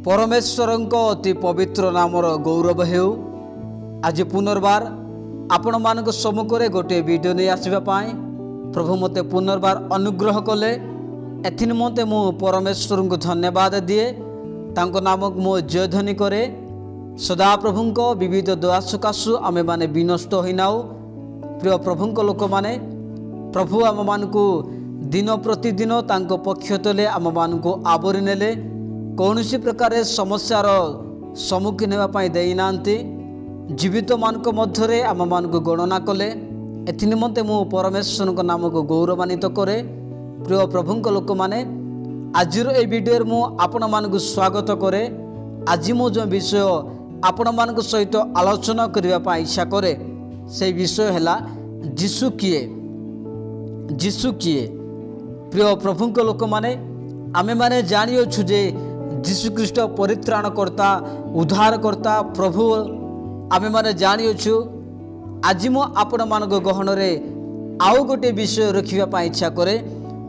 ପରମେଶ୍ୱରଙ୍କ ଅତି ପବିତ୍ର ନାମର ଗୌରବ ହେଉ। ଆଜି ପୁନର୍ବାର ଆପଣମାନଙ୍କ ସମ୍ମୁଖରେ ଗୋଟିଏ ଭିଡ଼ିଓ ନେଇ ଆସିବା ପାଇଁ ପ୍ରଭୁ ମୋତେ ପୁନର୍ବାର ଅନୁଗ୍ରହ କଲେ। ଏଥିନିମନ୍ତେ ମୁଁ ପରମେଶ୍ୱରଙ୍କୁ ଧନ୍ୟବାଦ ଦିଏ, ତାଙ୍କ ନାମକୁ ମୁଁ ଜୟଧ୍ୱନି କରେ। ସଦାପ୍ରଭୁଙ୍କ ବିବିଧ ଦୟା ସକାଶୁ ଆମେମାନେ ବିନଷ୍ଟ ହୋଇନାଉ। ପ୍ରିୟ ପ୍ରଭୁଙ୍କ ଲୋକମାନେ, ପ୍ରଭୁ ଆମମାନଙ୍କୁ ଦିନ ପ୍ରତିଦିନ ତାଙ୍କ ପକ୍ଷ ତଳେ ଆମମାନଙ୍କୁ ଆବୋରି ନେଲେ, କୌଣସି ପ୍ରକାର ସମସ୍ୟାର ସମ୍ମୁଖୀନ ହେବା ପାଇଁ ଦେଇନାହାନ୍ତି। ଜୀବିତମାନଙ୍କ ମଧ୍ୟରେ ଆମମାନଙ୍କୁ ଗଣନା କଲେ। ଏଥିନିମନ୍ତେ ମୁଁ ପରମେଶ୍ୱରଙ୍କ ନାମକୁ ଗୌରବାନ୍ୱିତ କରେ। ପ୍ରିୟ ପ୍ରଭୁଙ୍କ ଲୋକମାନେ, ଆଜିର ଏହି ଭିଡ଼ିଓରେ ମୁଁ ଆପଣମାନଙ୍କୁ ସ୍ୱାଗତ କରେ। ଆଜି ମୁଁ ଯେଉଁ ବିଷୟ ଆପଣମାନଙ୍କ ସହିତ ଆଲୋଚନା କରିବା ପାଇଁ ଇଚ୍ଛା କରେ, ସେଇ ବିଷୟ ହେଲା ଯୀଶୁ କିଏ? ଯୀଶୁ କିଏ? ପ୍ରିୟ ପ୍ରଭୁଙ୍କ ଲୋକମାନେ, ଆମେମାନେ ଜାଣିଅଛୁ ଯେ ଯୀଶୁଖ୍ରୀଷ୍ଟ ପରିତ୍ରାଣକର୍ତ୍ତା, ଉଦ୍ଧାରକର୍ତ୍ତା ପ୍ରଭୁ, ଆମେମାନେ ଜାଣିଅଛୁ। ଆଜି ମୁଁ ଆପଣମାନଙ୍କ ଗହଣରେ ଆଉ ଗୋଟିଏ ବିଷୟ ରଖିବା ପାଇଁ ଇଚ୍ଛା କରେ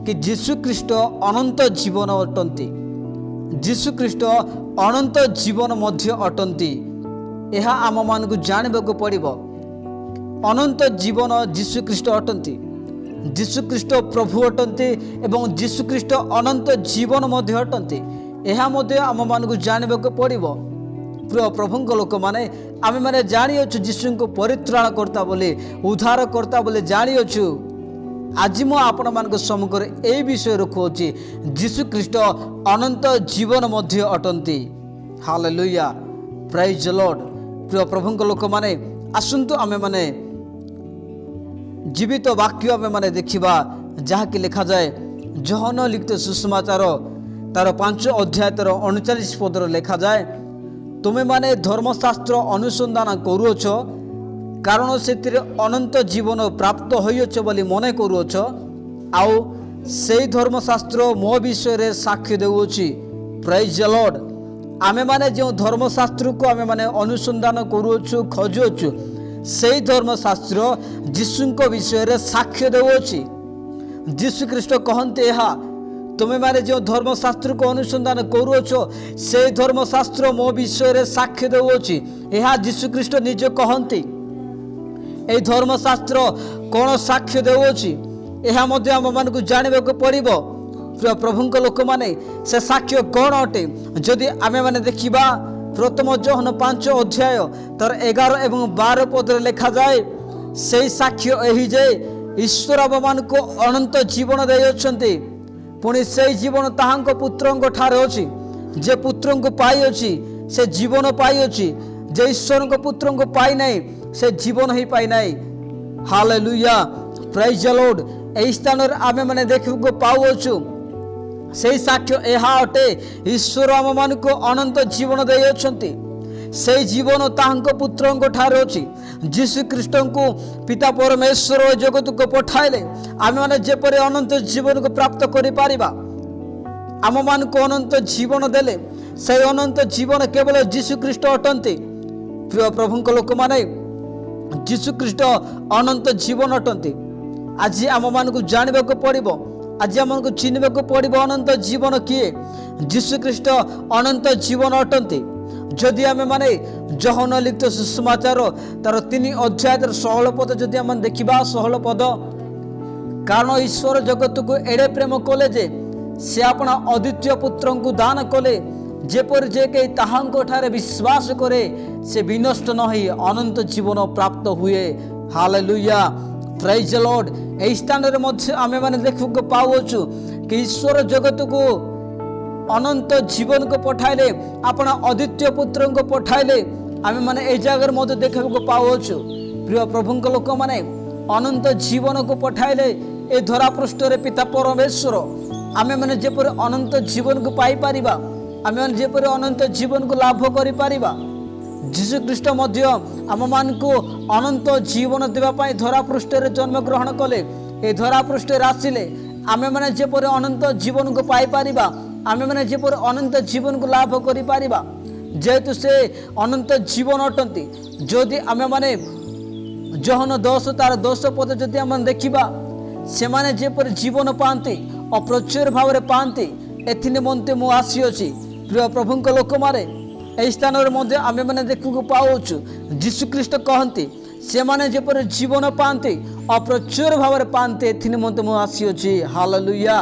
କି ଯୀଶୁଖ୍ରୀଷ୍ଟ ଅନନ୍ତ ଜୀବନ ଅଟନ୍ତି। ଯୀଶୁଖ୍ରୀଷ୍ଟ ଅନନ୍ତ ଜୀବନ ମଧ୍ୟ ଅଟନ୍ତି। ଏହା ଆମମାନଙ୍କୁ ଜାଣିବାକୁ ପଡ଼ିବ। ଅନନ୍ତ ଜୀବନ ଯୀଶୁଖ୍ରୀଷ୍ଟ ଅଟନ୍ତି। ଯୀଶୁଖ୍ରୀଷ୍ଟ ପ୍ରଭୁ ଅଟନ୍ତି ଏବଂ ଯୀଶୁଖ୍ରୀଷ୍ଟ ଅନନ୍ତ ଜୀବନ ମଧ୍ୟ ଅଟନ୍ତି। ଏହା ମଧ୍ୟ ଆମମାନଙ୍କୁ ଜାଣିବାକୁ ପଡ଼ିବ। ପ୍ରିୟ ପ୍ରଭୁଙ୍କ ଲୋକମାନେ, ଆମେମାନେ ଜାଣିଅଛୁ ଯୀଶୁଙ୍କୁ ପରିତ୍ରାଣକର୍ତ୍ତା ବୋଲି, ଉଦ୍ଧାରକର୍ତ୍ତା ବୋଲି ଜାଣିଅଛୁ। ଆଜି ମୁଁ ଆପଣମାନଙ୍କ ସମ୍ମୁଖରେ ଏଇ ବିଷୟ ରଖୁଅଛି, ଯୀଶୁଖ୍ରୀଷ୍ଟ ଅନନ୍ତ ଜୀବନ ମଧ୍ୟ ଅଟନ୍ତି। Hallelujah, prize Lord. ପ୍ରିୟ ପ୍ରଭୁଙ୍କ ଲୋକମାନେ, ଆସନ୍ତୁ ଆମେମାନେ ଜୀବିତ ବାକ୍ୟ ଆମେମାନେ ଦେଖିବା, ଯାହାକି ଲେଖାଯାଏ ଯୋହନ ଲିଖିତ ସୁସମାଚାର ତାର 5 ଅଧ୍ୟାୟ ତାର 39 ପଦରେ ଲେଖାଯାଏ, "ତୁମେମାନେ ଧର୍ମଶାସ୍ତ୍ର ଅନୁସନ୍ଧାନ କରୁଅଛ, କାରଣ ସେଥିରେ ଅନନ୍ତ ଜୀବନ ପ୍ରାପ୍ତ ହୋଇଅଛ ବୋଲି ମନେ କରୁଅଛ, ଆଉ ସେଇ ଧର୍ମଶାସ୍ତ୍ର ମୋ ବିଷୟରେ ସାକ୍ଷ୍ୟ ଦେଉଅଛି।" Prize Lord. ଆମେମାନେ ଯେଉଁ ଧର୍ମଶାସ୍ତ୍ରକୁ ଆମେମାନେ ଅନୁସନ୍ଧାନ କରୁଅଛୁ, ଖୋଜୁଅଛୁ, ସେଇ ଧର୍ମଶାସ୍ତ୍ର ଯୀଶୁଙ୍କ ବିଷୟରେ ସାକ୍ଷ୍ୟ ଦେଉଅଛି। ଯୀଶୁଖ୍ରୀଷ୍ଟ କହନ୍ତି ଏହା, ତୁମେମାନେ ଯେଉଁ ଧର୍ମଶାସ୍ତ୍ରକୁ ଅନୁସନ୍ଧାନ କରୁଅଛ, ସେଇ ଧର୍ମଶାସ୍ତ୍ର ମୋ ବିଷୟରେ ସାକ୍ଷ୍ୟ ଦେଉଅଛି। ଏହା ଯୀଶୁଖ୍ରୀଷ୍ଟ ନିଜେ କହନ୍ତି। ଏହି ଧର୍ମଶାସ୍ତ୍ର କ'ଣ ସାକ୍ଷ୍ୟ ଦେଉଅଛି, ଏହା ମଧ୍ୟ ଆମମାନଙ୍କୁ ଜାଣିବାକୁ ପଡ଼ିବ। ପ୍ରିୟ ପ୍ରଭୁଙ୍କ ଲୋକମାନେ, ସେ ସାକ୍ଷ୍ୟ କ'ଣ ଅଟେ? ଯଦି ଆମେମାନେ ଦେଖିବା, ପ୍ରଥମ ଯୋହନ 5 ଅଧ୍ୟାୟ ତାର 11 ଏବଂ 12 ପଦରେ ଲେଖାଯାଏ, ସେଇ ସାକ୍ଷ୍ୟ ଏହି ଯେ ଈଶ୍ୱର ଆମମାନଙ୍କୁ ଅନନ୍ତ ଜୀବନ ଦେଇଅଛନ୍ତି, ପୁଣି ସେଇ ଜୀବନ ତାହାଙ୍କ ପୁତ୍ରଙ୍କ ଠାରେ ଅଛି। ଯେ ପୁତ୍ରଙ୍କୁ ପାଇଅଛି, ସେ ଜୀବନ ପାଇଅଛି। ଯେ ଈଶ୍ୱରଙ୍କ ପୁତ୍ରଙ୍କୁ ପାଇନାହିଁ, ସେ ଜୀବନ ହିଁ ପାଇନାହିଁ। Hallelujah, prize Lord. ଏହି ସ୍ଥାନରେ ଆମେମାନେ ଦେଖିବାକୁ ପାଉଅଛୁ, ସେଇ ସାକ୍ଷ୍ୟ ଏହା ଅଟେ, ଈଶ୍ୱର ଆମମାନଙ୍କୁ ଅନନ୍ତ ଜୀବନ ଦେଇଅଛନ୍ତି, ସେଇ ଜୀବନ ତାହାଙ୍କ ପୁତ୍ରଙ୍କ ଠାରେ ଅଛି। ଯୀଶୁ ଖ୍ରୀଷ୍ଟଙ୍କୁ ପିତା ପରମେଶ୍ୱର ଏ ଜଗତକୁ ପଠାଇଲେ, ଆମେମାନେ ଯେପରି ଅନନ୍ତ ଜୀବନକୁ ପ୍ରାପ୍ତ କରିପାରିବା। ଆମମାନଙ୍କୁ ଅନନ୍ତ ଜୀବନ ଦେଲେ। ସେଇ ଅନନ୍ତ ଜୀବନ କେବଳ ଯୀଶୁ ଖ୍ରୀଷ୍ଟ ଅଟନ୍ତି। ପ୍ରିୟ ପ୍ରଭୁଙ୍କ ଲୋକମାନେ, ଯୀଶୁ ଖ୍ରୀଷ୍ଟ ଅନନ୍ତ ଜୀବନ ଅଟନ୍ତି। ଆଜି ଆମମାନଙ୍କୁ ଜାଣିବାକୁ ପଡ଼ିବ, ଆଜି ଆମମାନଙ୍କୁ ଚିହ୍ନିବାକୁ ପଡ଼ିବ ଅନନ୍ତ ଜୀବନ କିଏ। ଯୀଶୁ ଖ୍ରୀଷ୍ଟ ଅନନ୍ତ ଜୀବନ ଅଟନ୍ତି। ଯଦି ଆମେମାନେ ଯୋହନ ଲିଖିତ ସୁସମାଚାର ତାର 3 ଅଧ୍ୟାୟ ତାର 16 ପଦ ଯଦି ଆମେ ଦେଖିବା, 16 ପଦ, କାରଣ ଈଶ୍ୱର ଜଗତକୁ ଏଡ଼େ ପ୍ରେମ କଲେ ଯେ ସେ ଆପଣା ଅଦ୍ୱିତୀୟ ପୁତ୍ରଙ୍କୁ ଦାନ କଲେ, ଯେପରି ଯେ କେହି ତାହାଙ୍କ ଠାରେ ବିଶ୍ୱାସ କରେ, ସେ ବିନଷ୍ଟ ନ ହୋଇ ଅନନ୍ତ ଜୀବନ ପ୍ରାପ୍ତ ହୁଏ। Hallelujah, prize Lord. ଏହି ସ୍ଥାନରେ ମଧ୍ୟ ଆମେମାନେ ଦେଖିବାକୁ ପାଉଅଛୁ କି ଈଶ୍ୱର ଜଗତକୁ ଅନନ୍ତ ଜୀବନକୁ ପଠାଇଲେ, ଆପଣା ଅଦ୍ୱିତୀୟ ପୁତ୍ରଙ୍କୁ ପଠାଇଲେ। ଆମେମାନେ ଏହି ଜାଗାରେ ମଧ୍ୟ ଦେଖିବାକୁ ପାଉଅଛୁ। ପ୍ରିୟ ପ୍ରଭୁଙ୍କ ଲୋକମାନେ, ଅନନ୍ତ ଜୀବନକୁ ପଠାଇଲେ ଏ ଧରାପୃଷ୍ଠରେ ପିତା ପରମେଶ୍ୱର, ଆମେମାନେ ଯେପରି ଅନନ୍ତ ଜୀବନକୁ ପାଇପାରିବା, ଆମେମାନେ ଯେପରି ଅନନ୍ତ ଜୀବନକୁ ଲାଭ କରିପାରିବା। ଯୀଶୁଖ୍ରୀଷ୍ଟ ମଧ୍ୟ ଆମମାନଙ୍କୁ ଅନନ୍ତ ଜୀବନ ଦେବା ପାଇଁ ଧରାପୃଷ୍ଠରେ ଜନ୍ମଗ୍ରହଣ କଲେ, ଏ ଧରାପୃଷ୍ଠରେ ଆସିଲେ, ଆମେମାନେ ଯେପରି ଅନନ୍ତ ଜୀବନକୁ ପାଇପାରିବା, ଆମେମାନେ ଯେପରି ଅନନ୍ତ ଜୀବନକୁ ଲାଭ କରିପାରିବା। ଯେହେତୁ ସେ ଅନନ୍ତ ଜୀବନ ଅଟନ୍ତି, ଯଦି ଆମେମାନେ ଯୋହନ 10 ତାର 10 ପଦ ଯଦି ଆମେ ଦେଖିବା, ସେମାନେ ଯେପରି ଜୀବନ ପାଆନ୍ତି ଓ ପ୍ରଚୁର ଭାବରେ ପାଆନ୍ତି, ଏଥି ନିମନ୍ତେ ମୁଁ ଆସିଅଛି। ପ୍ରିୟ ପ୍ରଭୁଙ୍କ ଲୋକମାନେ, ଏହି ସ୍ଥାନରେ ମଧ୍ୟ ଆମେମାନେ ଦେଖିବାକୁ ପାଉଛୁ, ଯୀଶୁଖ୍ରୀଷ୍ଟ କହନ୍ତି, ସେମାନେ ଯେପରି ଜୀବନ ପାଆନ୍ତି ଆଉ ପ୍ରଚୁର ଭାବରେ ପାଆନ୍ତି, ଏଥି ନିମନ୍ତେ ମୁଁ ଆସିଅଛି। ହାଲେଲୁୟା।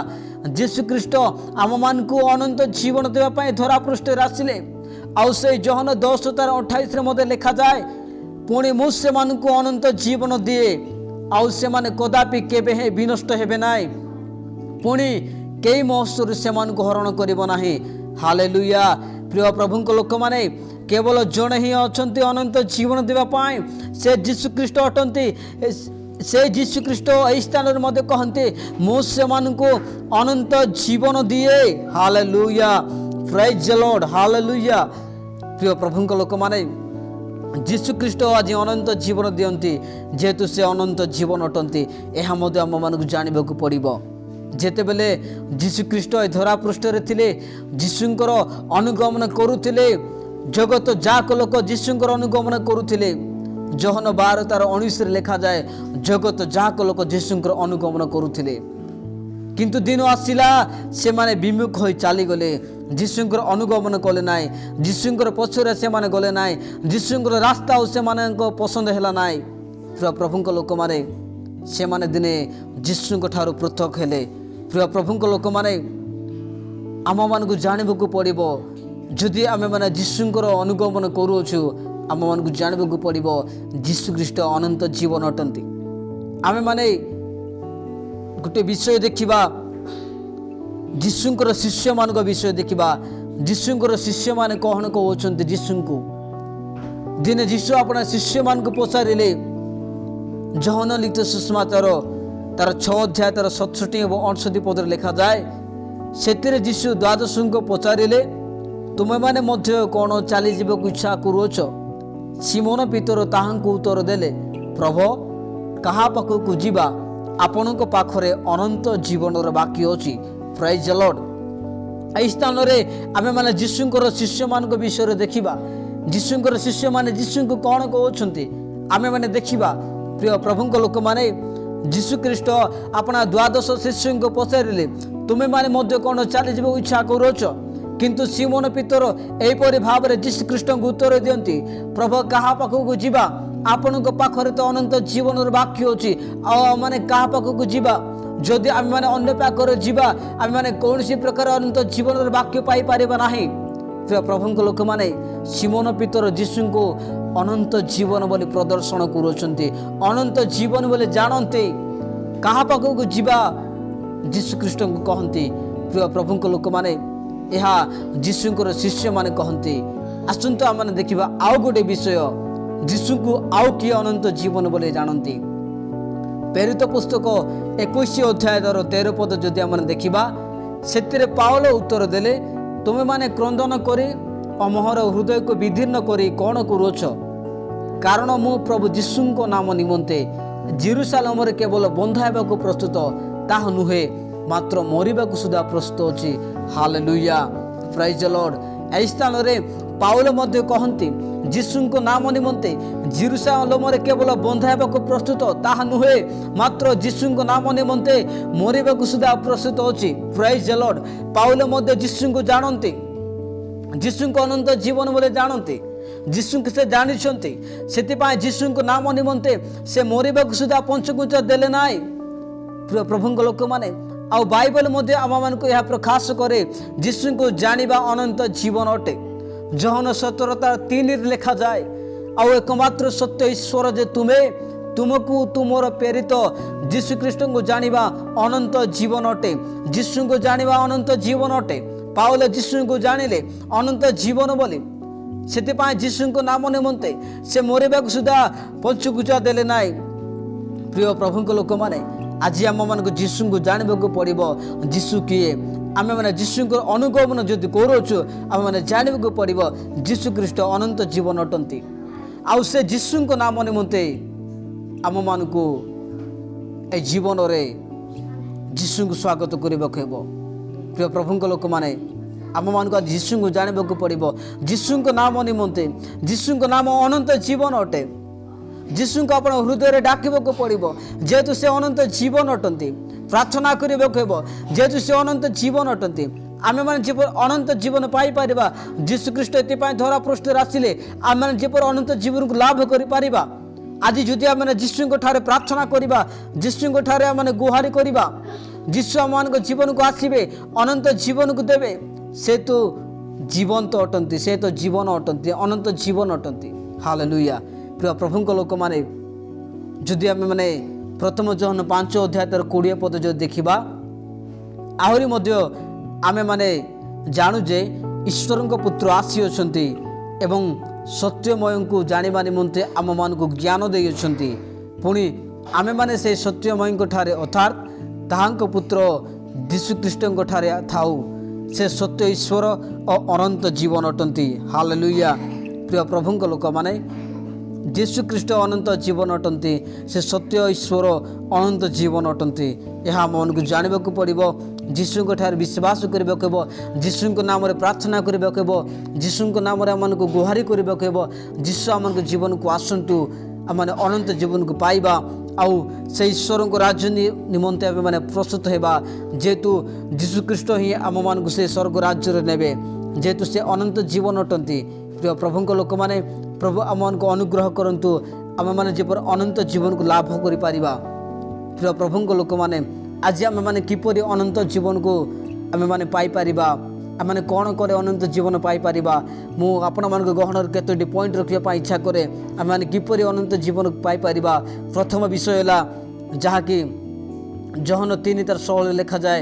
ଯୀଶୁଖ୍ରୀଷ୍ଟ ଆମମାନଙ୍କୁ ଅନନ୍ତ ଜୀବନ ଦେବା ପାଇଁ ଧରାପୃଷ୍ଠରେ ଆସିଲେ। ଆଉ ସେଇ ଯୋହନ 10 ତାର 28ରେ ମଧ୍ୟ ଲେଖାଯାଏ, ପୁଣି ମୁଁ ସେମାନଙ୍କୁ ଅନନ୍ତ ଜୀବନ ଦିଏ, ଆଉ ସେମାନେ କଦାପି କେବେ ହେଁ ବିନଷ୍ଟ ହେବେ ନାହିଁ, ପୁଣି କେହି ମୋ ହସ୍ତରୁ ସେମାନଙ୍କୁ ହରଣ କରିବ ନାହିଁ। ହାଲେଲୁୟା। ପ୍ରିୟ ପ୍ରଭୁଙ୍କ ଲୋକମାନେ, କେବଳ ଜଣେ ହିଁ ଅଛନ୍ତି ଅନନ୍ତ ଜୀବନ ଦେବା ପାଇଁ, ସେ ଯୀଶୁଖ୍ରୀଷ୍ଟ ଅଟନ୍ତି। ସେ ଯୀଶୁଖ୍ରୀଷ୍ଟ ଏହି ସ୍ଥାନରେ ମଧ୍ୟ କହନ୍ତି, ମୁଁ ସେମାନଙ୍କୁ ଅନନ୍ତ ଜୀବନ ଦିଏ। ହାଲେଲୁୟା। Prize Lord. ହାଲେଲୁୟା। ପ୍ରିୟ ପ୍ରଭୁଙ୍କ ଲୋକମାନେ, ଯୀଶୁଖ୍ରୀଷ୍ଟ ଆଜି ଅନନ୍ତ ଜୀବନ ଦିଅନ୍ତି, ଯେହେତୁ ସେ ଅନନ୍ତ ଜୀବନ ଅଟନ୍ତି। ଏହା ମଧ୍ୟ ଆମମାନଙ୍କୁ ଜାଣିବାକୁ ପଡ଼ିବ। ଯେତେବେଳେ ଯୀଶୁଖ୍ରୀଷ୍ଟ ଏ ଧରାପୃଷ୍ଠରେ ଥିଲେ, ଯୀଶୁଙ୍କର ଅନୁଗମନ କରୁଥିଲେ, ଜଗତ ଯାକ ଲୋକ ଯୀଶୁଙ୍କର ଅନୁଗମନ କରୁଥିଲେ। ଯୋହନ 12 ତାର 19ରେ ଲେଖାଯାଏ, ଜଗତ ଯାକ ଲୋକ ଯୀଶୁଙ୍କର ଅନୁଗମନ କରୁଥିଲେ। କିନ୍ତୁ ଦିନ ଆସିଲା, ସେମାନେ ବିମୁଖ ହୋଇ ଚାଲିଗଲେ, ଯୀଶୁଙ୍କର ଅନୁଗମନ କଲେ ନାହିଁ, ଯୀଶୁଙ୍କର ପଛରେ ସେମାନେ ଗଲେ ନାହିଁ, ଯୀଶୁଙ୍କର ରାସ୍ତା ଆଉ ସେମାନଙ୍କ ପସନ୍ଦ ହେଲା ନାହିଁ। ପ୍ରିୟ ପ୍ରଭୁଙ୍କ ଲୋକମାନେ, ସେମାନେ ଦିନେ ଯୀଶୁଙ୍କ ଠାରୁ ପୃଥକ ହେଲେ। ପ୍ରିୟ ପ୍ରଭୁଙ୍କ ଲୋକମାନେ, ଆମମାନଙ୍କୁ ଜାଣିବାକୁ ପଡ଼ିବ, ଯଦି ଆମେମାନେ ଯୀଶୁଙ୍କର ଅନୁଗମନ କରୁଅଛୁ, ଆମମାନଙ୍କୁ ଜାଣିବାକୁ ପଡ଼ିବ ଯୀଶୁଖ୍ରୀଷ୍ଟ ଅନନ୍ତ ଜୀବନ ଅଟନ୍ତି। ଆମେମାନେ ଗୋଟେ ବିଷୟ ଦେଖିବା, ଯୀଶୁଙ୍କର ଶିଷ୍ୟମାନଙ୍କ ବିଷୟ ଦେଖିବା। ଯୀଶୁଙ୍କର ଶିଷ୍ୟମାନେ କ'ଣ କହୁଛନ୍ତି ଯୀଶୁଙ୍କୁ? ଦିନେ ଯୀଶୁ ଆପଣା ଶିଷ୍ୟମାନଙ୍କୁ ପଚାରିଲେ, ଯୋହନ ଲିଖିତ ସୁସମାଚାର ତାର 6 ଅଧ୍ୟାୟ ତାର 67 ଏବଂ 59 ପଦରେ ଲେଖାଯାଏ, ସେଥିରେ ଯୀଶୁ ଦ୍ୱାଦଶଙ୍କୁ ପଚାରିଲେ, ତୁମେମାନେ ମଧ୍ୟ କ'ଣ ଚାଲିଯିବାକୁ ଇଚ୍ଛା କରୁଅଛ? ସିମୋନ ପିତର ତାହାଙ୍କୁ ଉତ୍ତର ଦେଲେ, ପ୍ରଭୁ, କାହା ପାଖକୁ ଯିବା? ଆପଣଙ୍କ ପାଖରେ ଅନନ୍ତ ଜୀବନର ବାକ୍ୟ ଅଛି। Prize Lord. ଏହି ସ୍ଥାନରେ ଆମେମାନେ ଯୀଶୁଙ୍କର ଶିଷ୍ୟମାନଙ୍କ ବିଷୟରେ ଦେଖିବା। ଯୀଶୁଙ୍କର ଶିଷ୍ୟମାନେ ଯୀଶୁଙ୍କୁ କ'ଣ କହୁଛନ୍ତି ଆମେମାନେ ଦେଖିବା। ପ୍ରିୟ ପ୍ରଭୁଙ୍କ ଲୋକମାନେ, ଯୀଶୁଖ୍ରୀଷ୍ଟ ଆପଣା ଦ୍ୱାଦଶ ଶିଷ୍ୟଙ୍କୁ ପଚାରିଲେ, ତୁମେମାନେ ମଧ୍ୟ କ'ଣ ଚାଲିଯିବାକୁ ଇଚ୍ଛା କରୁଅଛ? କିନ୍ତୁ ସିମୋନ ପିତର ଏହିପରି ଭାବରେ ଯୀଶୁଖ୍ରୀଷ୍ଟଙ୍କୁ ଉତ୍ତର ଦିଅନ୍ତି, ପ୍ରଭୁ, କାହା ପାଖକୁ ଯିବା? ଆପଣଙ୍କ ପାଖରେ ତ ଅନନ୍ତ ଜୀବନର ବାକ୍ୟ ଅଛି, ଆଉ ଆମମାନେ କାହା ପାଖକୁ ଯିବା? ଯଦି ଆମେମାନେ ଅନ୍ୟ ପାଖରେ ଯିବା, ଆମେମାନେ କୌଣସି ପ୍ରକାର ଅନନ୍ତ ଜୀବନର ବାକ୍ୟ ପାଇପାରିବା ନାହିଁ। ପ୍ରିୟ ପ୍ରଭୁଙ୍କ ଲୋକମାନେ, ସିମୋନ ପିତର ଯୀଶୁଙ୍କୁ ଅନନ୍ତ ଜୀବନ ବୋଲି ପ୍ରଦର୍ଶନ କରୁଅଛନ୍ତି, ଅନନ୍ତ ଜୀବନ ବୋଲି ଜାଣନ୍ତି। କାହା ପାଖକୁ ଯିବା ଯୀଶୁଖ୍ରୀଷ୍ଟଙ୍କୁ କହନ୍ତି। ପ୍ରିୟ ପ୍ରଭୁଙ୍କ ଲୋକମାନେ, ଏହା ଯୀଶୁଙ୍କର ଶିଷ୍ୟମାନେ କହନ୍ତି। ଆସନ୍ତୁ ଆମେମାନେ ଦେଖିବା ଆଉ ଗୋଟେ ବିଷୟ, ଯୀଶୁଙ୍କୁ ଆଉ କିଏ ଅନନ୍ତ ଜୀବନ ବୋଲି ଜାଣନ୍ତି। ପ୍ରେରିତ ପୁସ୍ତକ 21 ଅଧ୍ୟାୟର 13 ପଦ ଯଦି ଆମେ ଦେଖିବା, ସେଥିରେ ପାଉଲ ଉତ୍ତର ଦେଲେ, ତୁମେମାନେ କ୍ରନ୍ଦନ କରି ଓ ମୋହର ହୃଦୟକୁ ବିଦୀର୍ଣ୍ଣ କରି କ'ଣ କରୁଅଛ? କାରଣ ମୁଁ ପ୍ରଭୁ ଯୀଶୁଙ୍କ ନାମ ନିମନ୍ତେ ଜିରୁସାଲମରେ କେବଳ ବନ୍ଧା ହେବାକୁ ପ୍ରସ୍ତୁତ ତାହା ନୁହେଁ, ମାତ୍ର ମରିବାକୁ ସୁଦ୍ଧା ପ୍ରସ୍ତୁତ ଅଛି। ହାଲେଲୁୟା। Prize Lord. ଏହି ସ୍ଥାନରେ ପାଉଲ ମଧ୍ୟ କହନ୍ତି, ଯୀଶୁଙ୍କ ନାମ ନିମନ୍ତେ ଜିରୁସାଲମରେ କେବଳ ବନ୍ଧା ହେବାକୁ ପ୍ରସ୍ତୁତ ତାହା ନୁହେଁ, ମାତ୍ର ଯୀଶୁଙ୍କ ନାମ ନିମନ୍ତେ ମରିବାକୁ ସୁଦ୍ଧା ପ୍ରସ୍ତୁତ ଅଛି। Prize Lord. ପାଉଲ ମଧ୍ୟ ଯୀଶୁଙ୍କୁ ଜାଣନ୍ତି, ଯୀଶୁଙ୍କ ଅନନ୍ତ ଜୀବନ ବୋଲି ଜାଣନ୍ତି, ଯୀଶୁଙ୍କୁ ସେ ଜାଣିଛନ୍ତି। ସେଥିପାଇଁ ଯୀଶୁଙ୍କ ନାମ ନିମନ୍ତେ ସେ ମରିବାକୁ ସୁଦ୍ଧା ପଛଘୁଞ୍ଚା ଦେଲେ ନାହିଁ। ପ୍ରିୟ ପ୍ରଭୁଙ୍କ ଲୋକମାନେ, ଆଉ ବାଇବଲ ମଧ୍ୟ ଆମମାନଙ୍କୁ ଏହା ପ୍ରକାଶ କରେ, ଯୀଶୁଙ୍କୁ ଜାଣିବା ଅନନ୍ତ ଜୀବନ ଅଟେ। ଯୋହନ 17 ତାର 3ରେ ଲେଖାଯାଏ, ଆଉ ଏକମାତ୍ର ସତ୍ୟ ଈଶ୍ୱର ଯେ ତୁମେ ତୁମକୁ ତୁମର ପ୍ରେରିତ ଯୀଶୁଖ୍ରୀଷ୍ଟଙ୍କୁ ଜାଣିବା ଅନନ୍ତ ଜୀବନ ଅଟେ। ଯୀଶୁଙ୍କୁ ଜାଣିବା ଅନନ୍ତ ଜୀବନ ଅଟେ। ପାଉଲ ଯୀଶୁଙ୍କୁ ଜାଣିଲେ ଅନନ୍ତ ଜୀବନ ବୋଲି, ସେଥିପାଇଁ ଯୀଶୁଙ୍କ ନାମ ନିମନ୍ତେ ସେ ମରିବାକୁ ସୁଦ୍ଧା ପଛଘୁଞ୍ଚା ଦେଲେ ନାହିଁ। ପ୍ରିୟ ପ୍ରଭୁଙ୍କ ଲୋକମାନେ, ଆଜି ଆମମାନଙ୍କୁ ଯୀଶୁଙ୍କୁ ଜାଣିବାକୁ ପଡ଼ିବ। ଯୀଶୁ କିଏ? ଆମେମାନେ ଯୀଶୁଙ୍କର ଅନୁଗମନ ଯଦି କରୁଅଛୁ, ଆମେମାନେ ଜାଣିବାକୁ ପଡ଼ିବ ଯୀଶୁ ଖ୍ରୀଷ୍ଟ ଅନନ୍ତ ଜୀବନ ଅଟନ୍ତି। ଆଉ ସେ ଯୀଶୁଙ୍କ ନାମ ନିମନ୍ତେ ଆମମାନଙ୍କୁ ଏ ଜୀବନରେ ଯୀଶୁଙ୍କୁ ସ୍ୱାଗତ କରିବାକୁ ହେବ। ପ୍ରିୟ ପ୍ରଭୁଙ୍କ ଲୋକମାନେ, ଆମମାନଙ୍କୁ ଆଜି ଯୀଶୁଙ୍କୁ ଜାଣିବାକୁ ପଡ଼ିବ। ଯୀଶୁଙ୍କ ନାମ ନିମନ୍ତେ, ଯୀଶୁଙ୍କ ନାମ ଅନନ୍ତ ଜୀବନ ଅଟେ। ଯୀଶୁଙ୍କୁ ଆପଣ ହୃଦୟରେ ଡାକିବାକୁ ପଡ଼ିବ, ଯେହେତୁ ସେ ଅନନ୍ତ ଜୀବନ ଅଟନ୍ତି। ପ୍ରାର୍ଥନା କରିବାକୁ ହେବ, ଯେହେତୁ ସେ ଅନନ୍ତ ଜୀବନ ଅଟନ୍ତି। ଆମେମାନେ ଯେପରି ଅନନ୍ତ ଜୀବନ ପାଇପାରିବା। ଯୀଶୁଖ୍ରୀଷ୍ଟ ଏଥିପାଇଁ ଧରା ପୃଷ୍ଠରେ ଆସିଲେ, ଆମେମାନେ ଯେପରି ଅନନ୍ତ ଜୀବନକୁ ଲାଭ କରିପାରିବା। ଆଜି ଯଦି ଆମେ ଯୀଶୁଙ୍କ ଠାରେ ପ୍ରାର୍ଥନା କରିବା, ଯୀଶୁଙ୍କ ଠାରେ ଆମେ ଗୁହାରି କରିବା, ଯୀଶୁ ଆମମାନଙ୍କ ଜୀବନକୁ ଆସିବେ, ଅନନ୍ତ ଜୀବନକୁ ଦେବେ। ସେ ତ ଜୀବନ୍ତ ଅଟନ୍ତି, ସେ ତ ଜୀବନ ଅଟନ୍ତି, ଅନନ୍ତ ଜୀବନ ଅଟନ୍ତି। ହାଲେଲୁୟା। ପ୍ରିୟ ପ୍ରଭୁଙ୍କ ଲୋକମାନେ, ଯଦି ଆମେମାନେ ପ୍ରଥମ ଯୋହନ 5 ଅଧ୍ୟାୟ ତାର 20 ପଦ ଯଦି ଦେଖିବା, ଆହୁରି ମଧ୍ୟ ଆମେମାନେ ଜାଣୁ ଯେ ଈଶ୍ୱରଙ୍କ ପୁତ୍ର ଆସିଅଛନ୍ତି ଏବଂ ସତ୍ୟମୟଙ୍କୁ ଜାଣିବା ନିମନ୍ତେ ଆମମାନଙ୍କୁ ଜ୍ଞାନ ଦେଇଅଛନ୍ତି। ପୁଣି ଆମେମାନେ ସେ ସତ୍ୟମୟଙ୍କ ଠାରେ, ଅର୍ଥାତ୍ ତାହାଙ୍କ ପୁତ୍ର ଯୀଶୁଖ୍ରୀଷ୍ଟଙ୍କ ଠାରେ ଥାଉ। ସେ ସତ୍ୟ ଈଶ୍ୱର ଓ ଅନନ୍ତ ଜୀବନ ଅଟନ୍ତି। ହାଲେଲୁୟା। ପ୍ରିୟ ପ୍ରଭୁଙ୍କ ଲୋକମାନେ, ଯୀଶୁଖ୍ରୀଷ୍ଟ ଅନନ୍ତ ଜୀବନ ଅଟନ୍ତି। ସେ ସତ୍ୟ ଈଶ୍ୱର, ଅନନ୍ତ ଜୀବନ ଅଟନ୍ତି। ଏହା ଆମମାନଙ୍କୁ ଜାଣିବାକୁ ପଡ଼ିବ। ଯୀଶୁଙ୍କ ଠାରେ ବିଶ୍ୱାସ କରିବାକୁ ହେବ। ଯୀଶୁଙ୍କ ନାମରେ ପ୍ରାର୍ଥନା କରିବାକୁ ହେବ। ଯୀଶୁଙ୍କ ନାମରେ ଆମମାନଙ୍କୁ ଗୁହାରି କରିବାକୁ ହେବ। ଯୀଶୁ ଆମମାନଙ୍କ ଜୀବନକୁ ଆସନ୍ତୁ, ଆମମାନେ ଅନନ୍ତ ଜୀବନକୁ ପାଇବା ଆଉ ସେ ଈଶ୍ୱରଙ୍କ ରାଜ୍ୟ ନିମନ୍ତେ ଆମେମାନେ ପ୍ରସ୍ତୁତ ହେବା। ଯେହେତୁ ଯୀଶୁଖ୍ରୀଷ୍ଟ ହିଁ ଆମମାନଙ୍କୁ ସେ ସ୍ୱର୍ଗ ରାଜ୍ୟରେ ନେବେ, ଯେହେତୁ ସେ ଅନନ୍ତ ଜୀବନ ଅଟନ୍ତି। ପ୍ରିୟ ପ୍ରଭୁଙ୍କ ଲୋକମାନେ, ପ୍ରଭୁ ଆମମାନଙ୍କୁ ଅନୁଗ୍ରହ କରନ୍ତୁ, ଆମେମାନେ ଯେପରି ଅନନ୍ତ ଜୀବନକୁ ଲାଭ କରିପାରିବା। ପ୍ରିୟ ପ୍ରଭୁଙ୍କ ଲୋକମାନେ, ଆଜି ଆମେମାନେ କିପରି ଅନନ୍ତ ଜୀବନକୁ ଆମେମାନେ ପାଇପାରିବା? ଆମେମାନେ କ'ଣ କଲେ ଅନନ୍ତ ଜୀବନ ପାଇପାରିବା? ମୁଁ ଆପଣମାନଙ୍କ ଗହଣରେ କେତୋଟି ପଏଣ୍ଟ ରଖିବା ପାଇଁ ଇଚ୍ଛା କରେ। ଆମେମାନେ କିପରି ଅନନ୍ତ ଜୀବନ ପାଇପାରିବା? ପ୍ରଥମ ବିଷୟ ହେଲା ଯାହାକି ଯୋହନ 3 ତାର 16ରେ ଲେଖାଯାଏ,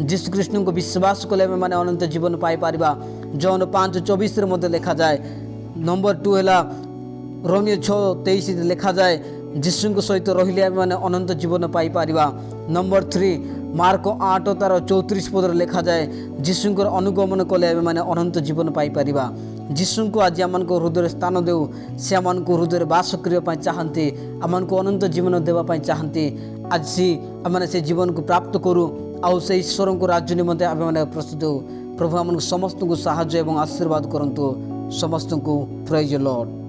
ଯୀଶୁଖ୍ରୀଷ୍ଟଙ୍କୁ ବିଶ୍ୱାସ କଲେ ଆମେମାନେ ଅନନ୍ତ ଜୀବନ ପାଇପାରିବା। ଯୋହନ 5:24ରେ ମଧ୍ୟ ଲେଖାଯାଏ। ନମ୍ବର 2 ହେଲା ରୋମୀୟ 6:23ରେ ଲେଖାଯାଏ, ଯୀଶୁଙ୍କ ସହିତ ରହିଲେ ଆମେମାନେ ଅନନ୍ତ ଜୀବନ ପାଇପାରିବା। ନମ୍ବର 3, ମାର୍କ 8 ତାର 34 ପଦରେ ଲେଖାଯାଏ, ଯୀଶୁଙ୍କର ଅନୁଗମନ କଲେ ଆମେମାନେ ଅନନ୍ତ ଜୀବନ ପାଇପାରିବା। ଯୀଶୁଙ୍କୁ ଆଜି ଆମମାନଙ୍କ ହୃଦୟରେ ସ୍ଥାନ ଦେଉ। ସେ ଆମମାନଙ୍କୁ ହୃଦୟରେ ବାସ କରିବା ପାଇଁ ଚାହାନ୍ତି, ଆମମାନଙ୍କୁ ଅନନ୍ତ ଜୀବନ ଦେବା ପାଇଁ ଚାହାନ୍ତି। ଆଜି ଆମେମାନେ ସେ ଜୀବନକୁ ପ୍ରାପ୍ତ କରୁ ଆଉ ସେ ଈଶ୍ୱରଙ୍କ ରାଜ୍ୟ ନିମନ୍ତେ ଆମେମାନେ ପ୍ରସ୍ତୁତ ହେଉ। ପ୍ରଭୁ ଆମମାନଙ୍କୁ ସମସ୍ତଙ୍କୁ ସାହାଯ୍ୟ ଏବଂ ଆଶୀର୍ବାଦ କରନ୍ତୁ। ସମସ୍ତଙ୍କୁ ପ୍ରେଜ୍ ଲର୍ଡ଼।